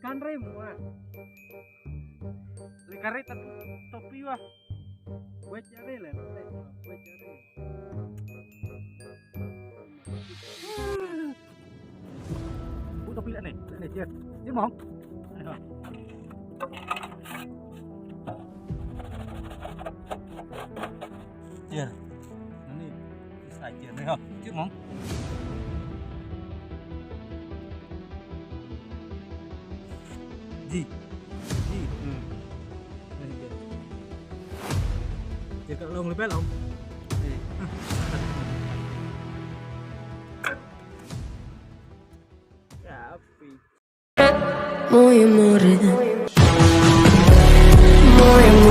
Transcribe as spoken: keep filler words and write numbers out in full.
Kan re mua. Re kare ta topi wa. Buat jare le. Buat jare. Bu topi la ne. La ne, jet. Ni mong. Jet. Ni. Sa jet ni ha. Jet mong. Ji. Ji. Hmm. Jet ka long lebel long. Kapi. Moje more. Moje more.